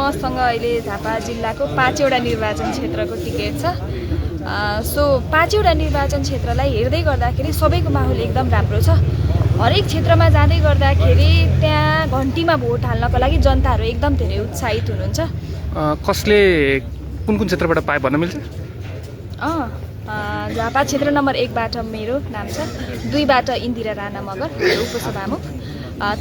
मसँग अहिले झापा जिल्लाको 5वटा निर्वाचन क्षेत्रको टिकट छ। सो 5वटा निर्वाचन क्षेत्रलाई हेर्दै गर्दाखेरि सबैको माहौल एकदम राम्रो छ। हरेक क्षेत्रमा जाँदै गर्दाखेरि त्यहाँ घन्टीमा भोट हाल्नको लागि जनताहरू एकदम धेरै उत्साहित हुनुहुन्छ। कसले कुन क्षेत्रबाट पाए भन्न मिल्छ? झापा क्षेत्र नम्बर 1बाट मेरो नाम छ, 2बाट इन्दिरा राणा मगर उपसभामुख,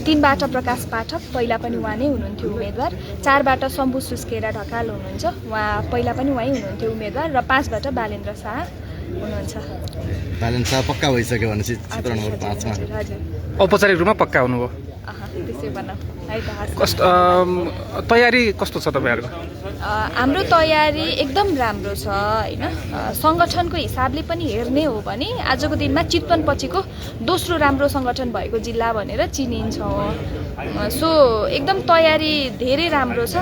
3बाट प्रकाश पाठक, पहिला पनि उहाँ नै हुनुहुन्थ्यो उम्मेदवार, 4बाट शम्भु सुस्केरा ढकाल हुनुहुन्छ, उहाँ पहिला पनि उहाँ हुनुहुन्थ्यो उम्मेदवार, र 5बाट बालेन्द्र शाह हुनुहुन्छ। बालेन्द्र शाह पक्का भइसक्यो भनेपछि क्षेत्र नम्बर 5 मा हजुर औपचारिक रूपमा पक्का हुनुभयो। त्यसै भनौँ है त। कस्तो तयारी कस्तो छ तपाईँहरूको? हाम्रो तयारी एकदम राम्रो छ होइन। सङ्गठनको हिसाबले पनि हेर्ने हो भने आजको दिनमा चितवन पछिको दोस्रो राम्रो सङ्गठन भएको जिल्ला भनेर चिनिन्छौँ। सो एकदम तयारी धेरै राम्रो छ।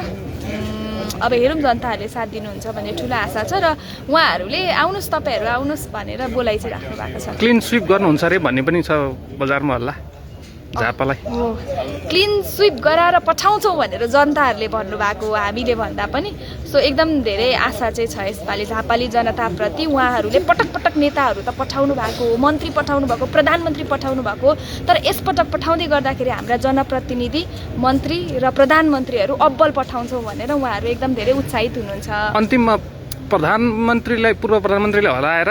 अब हेरौँ जनताहरूले साथ दिनुहुन्छ भन्ने ठुलो आशा छ र उहाँहरूले आउनुहोस्, तपाईँहरू आउनुहोस् भनेर बोलाइ चाहिँ राख्नु भएको छ। क्लिन स्विप गर्नुहुन्छ अरे भन्ने पनि छ बजारमा हल्ला झापालाई। क्लिन स्विप गराएर पठाउँछौँ भनेर जनताहरूले भन्नुभएको हो, हामीले भन्दा पनि। सो एकदम धेरै आशा चाहिँ छ यसपालि झापाली जनताप्रति। उहाँहरूले पटक पटक नेताहरू त पठाउनु भएको हो, मन्त्री पठाउनु भएको, प्रधानमन्त्री पठाउनु भएको, तर यसपटक पठाउँदै गर्दाखेरि हाम्रा जनप्रतिनिधि, मन्त्री र प्रधानमन्त्रीहरू अब्बल पठाउँछौँ भनेर उहाँहरू एकदम धेरै उत्साहित हुनुहुन्छ। अन्तिममा पूर्व प्रधानमन्त्रीले हराएर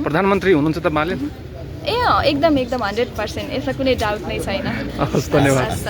प्रधानमन्त्री हुनुहुन्छ तपाईँले? एकदम 100%, यसमा कुनै डाउट नै छैन। हस्, धन्यवाद।